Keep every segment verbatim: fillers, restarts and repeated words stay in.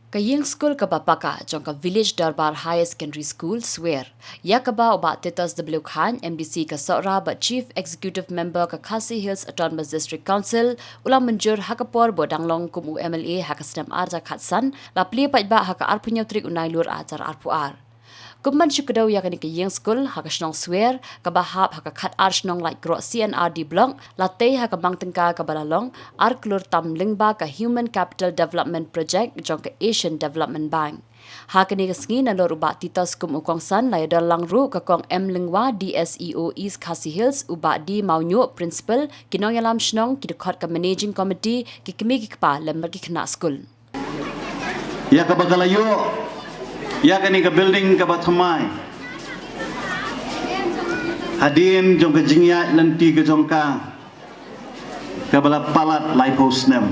Ka ïing skul kaba paka jong ka Village Darbar Higher Secondary School, Swer, ïa kaba u Bah Titus W Khan, M D C ka Sohra bad Chief Executive Member ka Khasi Hills Autonomous District Council u la mynjur ha ka por ba u dang long kum u M L A ha ka snem ar hajar khatsan, la plie paidbah ha ka arphew hynñiew tarik u Nailur ar hajar arphew ar. Kum ban shu kdew ïa kane ka ïing skul ha ka shnong Swer kaba hap ha ka khatar shnong Laitkroh C and R D Block, la tei ha ka bang tyngka kaba la long ar klur tam lyngba ka Human Capital Development Project jong ka Asian Development Bank. Ha kane ka sngi, nalor u Bah Titus kum u kongsan, la ïadon lang ruh ka Kong M Lyngwa, D S E O East Khasi Hills, u Bah D Mawñiuh, Principal, ki nongïalam shnong, ki dkhot ka Managing Committee, ki kmie ki kpa lem bad ki khynnah skul. Ïa kaba ka la ïoh ïa kane ka building kaba thymmai hadien jong ka jingïaid lynti ka jong ka kaba la palat laiphew snem.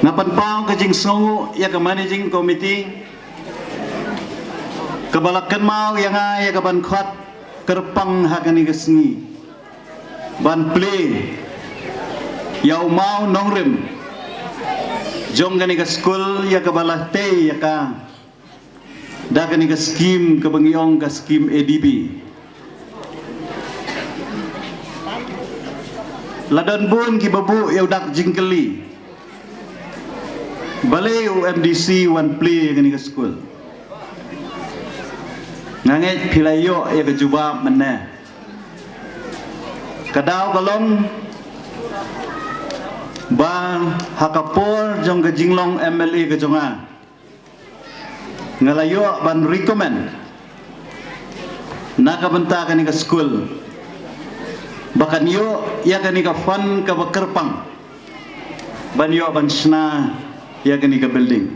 Nga pynpaw ka jingsngewnguh ïa ka Managing Committee kaba la kynmaw ïa nga ïa ka ban khot kyrpang ha kane ka sngi ban plie ïa u maw nongrim jong kane ka skul ïa kaba la tei ïa ka da kane ka skim kaba ngi ong ka skim A D B. La don bun kiba buh ïa u dak jingkylli, balei u M D C wan plie ïa kane ka skul? Nga ngeit phi la ïoh ïa ka jubab mynne. Ka daw ka long ba ha ka por jong ka jinglong M L A ka jong nga, nga la ïoh ban recommend na ka bynta kane ka skul ba kan ïoh ïa kane ka fund kaba kyrpang ban ïoh ban shna ïa kane ka building.